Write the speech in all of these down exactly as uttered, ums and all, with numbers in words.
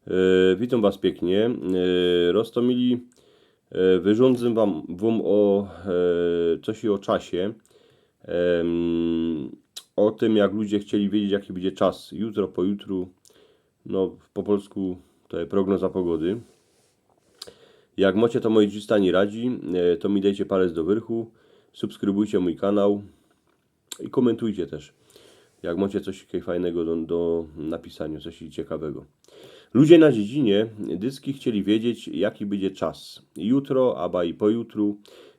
E, witōm was piyknie. E, Roztōmili, e, wyrządzę wam, wam o, e, coś i o czasie. Em, o tym, jak ludzie chcieli wiedzieć, jaki bydzie czas jutro, pojutru. No, po polsku to je prognoza pogody. Jak mocie to moi dzistani radzi, e, to mi dejcie palec do wyrchu, subskrybujcie mój kanał i komentujcie też, jak mocie coś kaj fajnego do, do napisaniu, coś ciekawego. Ludzie na dziedzinie dycki chcieli wiedzieć, jaki bydzie czas. Jutro, aba i pojutru,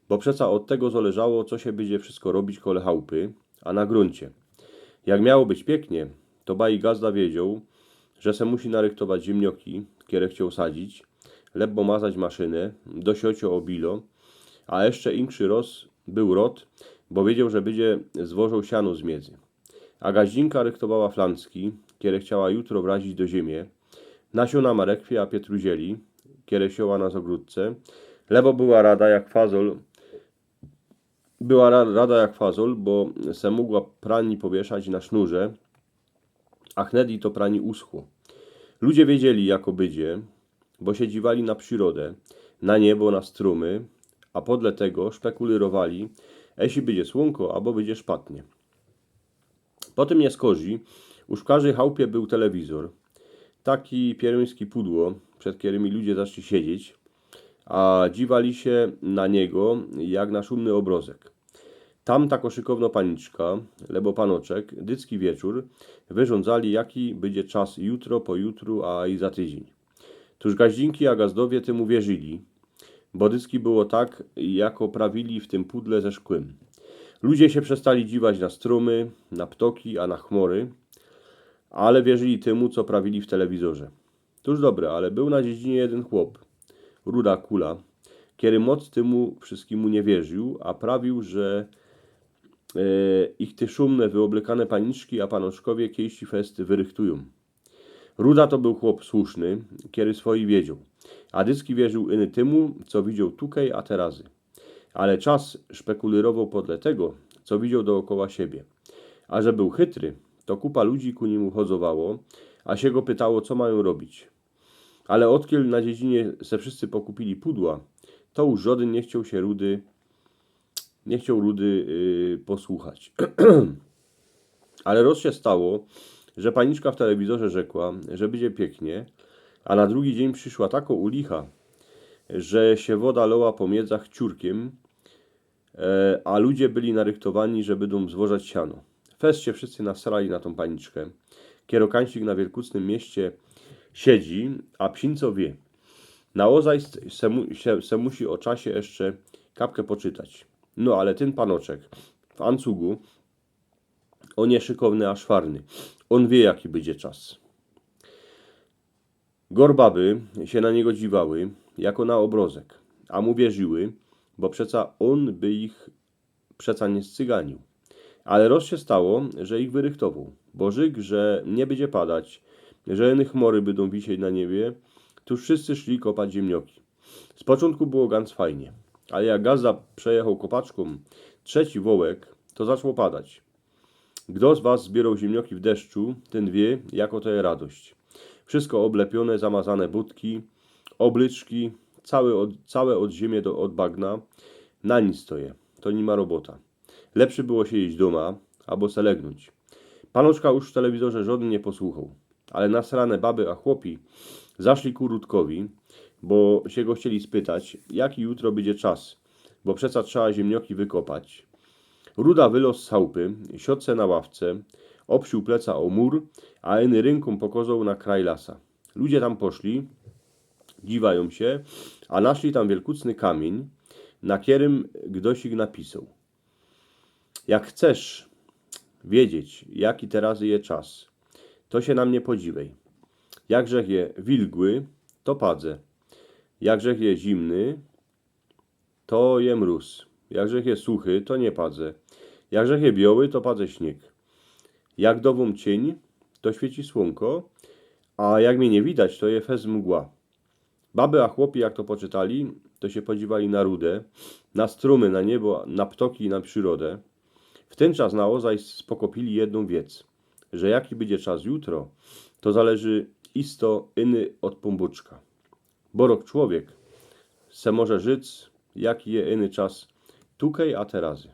bo przeca ôd tego zależało, co sie bydzie wszystko robić kole chałpy, a na gruncie. Jak miało być piyknie, to baj gazda wiedzioł, że se musi narychtować ziymnioki, kere chcioł sadzić, lebo mazać maszynę, do siocio o bilo, a jeszcze inkszy roz był rod, bo wiedzioł, że bydzie zwożoł siano z miedzy. A gaździnka rychtowała flancki, kere chciała jutro wrazić do ziymie, nasiōna marekwie a pietruzieli, kere sioła na zogródce, lebo była rada jak fazol, była ra-, rada jak fazol, bo se mogła prani powieszać na sznurze, a chnedli to prani uschło. Ludzie wiedzieli, jako bydzie, bo sie dziwali na przirodę, na niebo, na strōmy, a podle tego szpekulyrowali, eśli bydzie słōnko, abo bydzie szpatnie. Po tym niy skorzij, już w kożdej chałpie był telewizor, taki pierōński pudło, przed kerymi ludzie zaczli siedzieć, a dziwali sie na niego jak na szumny ôbrozek. Tam ta koszykowno paniczka, lebo panoczek, dycki wieczōr, wyrządzali, jaki bydzie czas jutro, pojutru, a i za tydziyń. Tōż gaździnki a gazdowie tymu wierzyli, bo dycki było tak, jako prawili w tym pudle ze szkłym. Ludzie sie przestali dziwać na strōmy, na ptoki, a na chmory, ale wierzyli tymu, co prawili w telewizorze. Tōż dobre, ale był na dziedzinie jedyn chłop, ruda kula, kery moc tymu wszystkimu niy wierził, a prawił, że, e, ich te szumne, wyoblykane paniczki a panoczkowie kejsi fest wyrychtujōm. Ruda to był chłop słuszny, kery swoje wiedzioł, a dycki wierził iny tymu, co widzioł tukej a terazy. Ale czas szpekulyrowoł podle tego, co widzioł dookoła siebie. A że był chytry, to kupa ludzi ku nimu chodzowało, a sie go pytało, co majōm robić. Ale ôdkiel na dziedzinie se wszyscy pokupili pudła, to już żodyn niy chcioł sie rudy, niy chcioł rudy, y, posłuchać. Ale roz sie stało, że paniczka w telewizorze rzekła, że bydzie piyknie, a na drugi dziyń prziszła tako ulicha, że sie woda loła po miedzach ciurkiym, e, a ludzie byli narychtowani, że bydōm zwożać siano. Fest sie wszyscy nasrali na tōm paniczkã. Kero kańsik na wielkucnym mieście siedzi, a psińco wie. Na ôzajst se mu-, se, se musi ô czasie jeszcze kapkã poczytać. No ale tyn panoczek w ancugu, ôn je szykowny a szwarny. Ôn wie, jaki bydzie czas. Gor baby sie na niego dziwały, jako na ôbrozek, a mu wierziły, bo przeca ôn by ich przeca niy scyganił. Ale roz sie stało, że ich wyrychtowoł, bo rzyk, że niy bydzie padać, że iny chmory bydōm wisieć na niebie, tōż wszyscy szli kopać ziymnioki. Z poczōntku było ganc fajnie, ale jak gazda przejechoł kopaczkōm trzeci wołek, to zaczło padać. Kto z was zbiyroł ziymnioki w deszczu, tyn wie, jako to je radość. Wszystko ôblepiōne, zamazane butki, ôblyczki, całe ôd, całe ôd ziymie do, ôd bagna, na nic to je, to niy ma robota. Lepszy było siedzieć dōma, abo se legnōńć. Panoczka już w telewizorze żodyn niy posłuchoł. Ale nasrane baby a chłopi zaszli ku Rudkowi, bo sie go chcieli spytać, jaki jutro bydzie czas, bo przeca trzeba ziymnioki wykopać. Ruda wyloz z chałpy, siod se na ławce, ôbsiōł pleca ô mur, a iny rynkōm pokozoł na kraj lasa. Ludzie tam poszli, dziwajōm sie, a naszli tam wielkucny kamiyń, na kerym gdoś ich napisoł. Jak chcesz wiedzieć, jaki terazy je czas, to sie na mie podziwej. Jakżech je wilgły, to padze. Jakżech je zimny, to je mrōz. Jakżech je suchy, to niy padze. Jakżech je bioły, to padze śniyg. Jak dowōm cień, to świyci słōnko, a jak mie niy widać, to je fest mgła. Baby a chłopi, jak to poczytali, to sie podziwali na Rudã, na strōmy, na niebo, na ptoki i na przirodã. W tyn czas na ôzajst spokopili jednōm wiec, że jaki bydzie czas jutro, to zależy, isto iny ôd Pōnbōczka. Bo rok człowiek se może życ, jaki je iny czas, tukej a terazy.